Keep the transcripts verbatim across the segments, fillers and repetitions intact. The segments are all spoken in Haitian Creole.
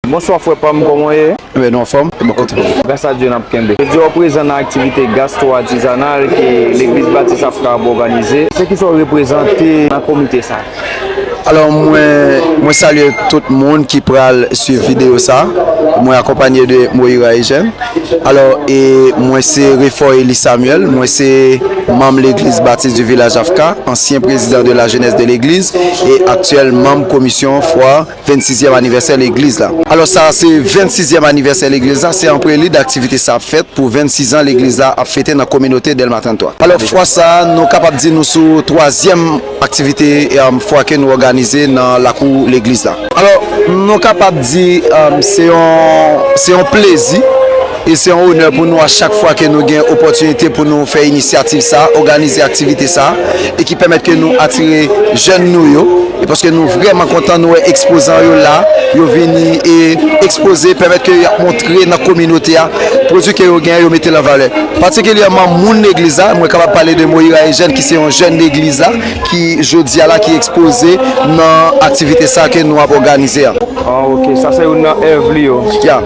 Bonswa frè pa m, kòman w ye? Ebyen, nou anfòm? Ebyen, kote pou ou? Gras a Dye, n ap kenbe. Jodi a w prezan nan aktivite gastwo atizanal ke Legliz Batis Afka ap òganize. Se kisa w reprezante nan komite sa a? Alò, mwen, mwen salye tout moun ki pral swiv videyo sa a. Mwen akonpanye de Moira Eugène. Alò, e mwen se Refò Eli Samuel, mwen se manm Legliz Batis du Village Afka, ansyen prezidan de la jeunesse de l'église e aktyèl manm komisyon fwa vennsizyèm anivèsè legliz la. Alò, sa a se vennsizyèm anivèsè legliz la, se an prelid aktivite sa ap fèt pou vennsis an legliz la ap fete nan kominote Dèlma trannntwa. Alò, fwa sa a, nou kapab di nou sou twazyèm aktivite, um, fwa ke nou òganize nan lakou legliz la. Alò, nou kapab di, um, se yon, se yon plezi e se yon onè pou nou a chak fwa ke nou gen opòtinite pou nou fè inisyativ sa, òganize aktivite sa, e ki pèmèt ke nou atire jèn nou yo, e paske nou vrèman kontan nou wè ekspozan yo la, yo vini e ekspoze, pèmèt ke y ap montre nan kominote a pwodui ke yo genyen, yo mete l an valè. Patikilyèman moun legliz la, mwen kapab pale de Moira Eugène ki se yon jèn legliz la, ki jodi a la ki ekspoze nan aktivite sa ke nou ap òganize a. Ah, ok, sa se youn nan èv li yo. Ya,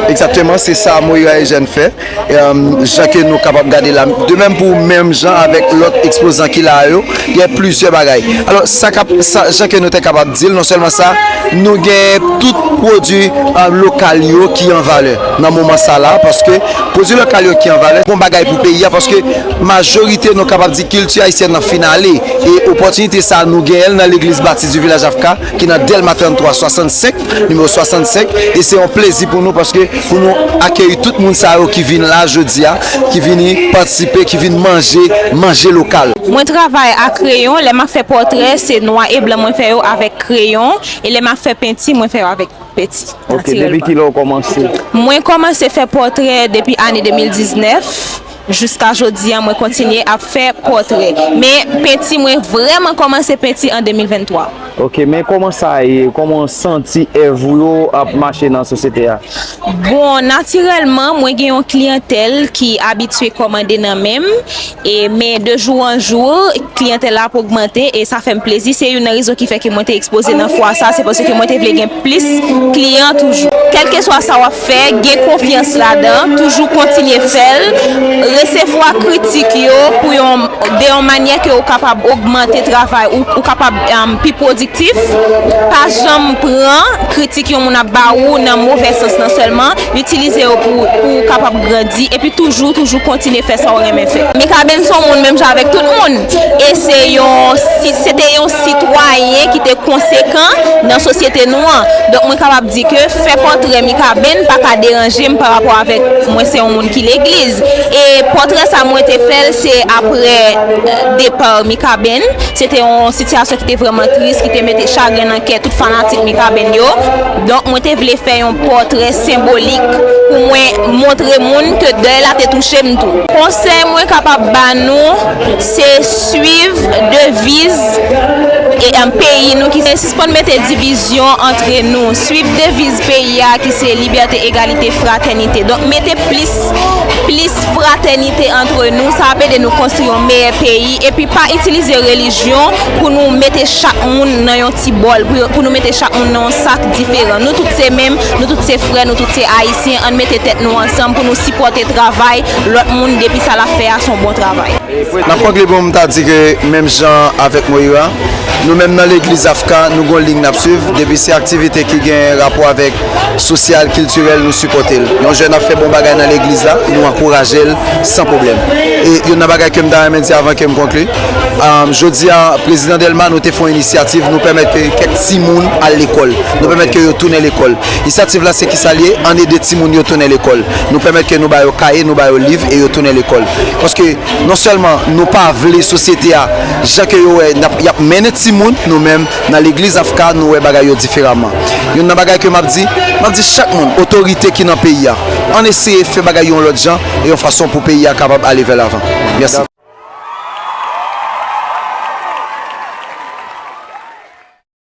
egzakteman, se sa Moira Eugène fè. E, um, jan ke nou kapab gade la, de menm pou menm jan avèk lòt ekspozan ki la yo, gen plizyè bagay. Alò, sa k ap, sa, jan ke nou te kapab di l, non sèlman sa, nou gen tout pwodui, um, lokal yo ki an valè nan moman sa la, paske pwodui lokal yo ki an valè, bon bagay pou peyi a, paske majorite nou kapab di kilti ayisyèn nan fin ale, e opòtinite sa a nou genyen l nan Legliz Batis du Village Afka, ki nan Dèlma trannntwa swasannsenk, nimewo swasannsenk, e se yon plezi pou nou paske pou nou akeyi tout moun sa yo ki vin la jodi a, ki vini patisipe, ki vin manje, manje lokal. Mwen travay a kreyon, lè m ap fè pòtrè, se nwa e blan mwen fè yo avèk kreyon, e lè m ap fè penti, mwen fè yo avèk penti, natirèlman. Ok, depi kilè w kòmanse? Mwen kòmanse fè pòtrè depi ane de mil diznèf. Jiska jodi a, mwen kontinye ap fè pòtrè. Men penti, mwen vrèman kòmanse penti an de mil venntwa. Ok, men kòman sa ye? Kòman w santi èv ou yo ap mache nan sosyete a? Bon, natirèlman, mwen gen yon kliyantèl ki abitye kòmande nan men m, e, men de jou an jou, kliyantèl la ap ogmante, e sa fè m plezi. Se youn nan rezon ki fè ke mwen te ekspoze nan fwa sa, se paske mwen te vle gen plis kliyan toujou. Kèlkeswa sa w ap fè, gen konfyans ladan, toujou kontinye fè l, resevwa kritik yo pou yon, de yon manyè ke ou kapab ogmante travay ou, ou kapab, um, pi pwodiktif. Pa janm pran kritik yon moun ap ba ou nan movè sans nan sèlman, itilize yo pou, pou ou kapab grandi, epi toujou, toujou kontinye fè sa w renmen fè. Mikaben se yon moun menm jan avèk tout moun, e se yon, si, se te yon sitwayen ki te konsekan nan sosyete nou an. Donk, mwen kapab di ke fè pòtrè Mikaben pa ka deranje m pa rapò avèk mwen se yon moun ki legliz. E pòtrè sa mwen te fè l, se aprè, eh, depa Mikaben. Se te yon sitiyasyon ki te vrèman tris, ki te mete chagren nan kè tout fanatik Mikaben yo. Donk, mwen te vle fè yon pòtrè senbolik pou mwen montre moun ke dèy la te touche m tou. Konsèy mwen kapab ba nou, se swiv deviz e, em, peyi nou ki se sispann mete divizyon antre nou. Swiv deviz peyi a ki se libète, egalite, fratènite. Donk, mete plis, plis fratènite antre nou, sa ap ede nou konstwi yon meyè peyi. Epi pa itilize relijyon pou nou mete chak moun nan yon ti bòl, pou, pou nou mete chak moun nan yon sak diferan. Nou tout se menm, nou tout se frè, nou tout se ayisyen. Ann mete tèt nou ansanm pou nou sipòte travay lòt moun depi sa l ap fè a se yon bon travay. N ap konkli pou m ta di ke menm jan avèk Moira, nou menm nan legliz Afka, nou gon liy n ap swiv, depi se aktivite ki gen rapò avèk sosyal, kiltirèl, nou sipòte l. Yon jèn ap fè bon bagay nan legliz la, nou ankouraje l san pwoblèm. E youn nan bagay ke m ta renmen di avan ke m konkli, um, jodi a, prezidan Dèlma, nou te fè yon inisyativ, nou pèmèt ke kèk timoun al lekòl, nou pèmèt ke yo tounen lekòl. Inisyativ la se kisa l ye? Ann ede timoun yo tounen lekòl. Nou pèmèt ke nou ba yo kaye, nou ba yo liv e yo tounen lekòl. Paske non sèlman nou pa vle sosyete a, jan ke yo wè, n ap, y ap mennen timoun, nou menm, nan legliz Afka, nou wè bagay yo diferaman. Youn nan bagay ke m ap di, m ap di chak moun, otorite ki nan peyi a, ann eseye fè bagay yo yon lòt jan e yon fason pou peyi a kapab ale vè lavan. Mèsi.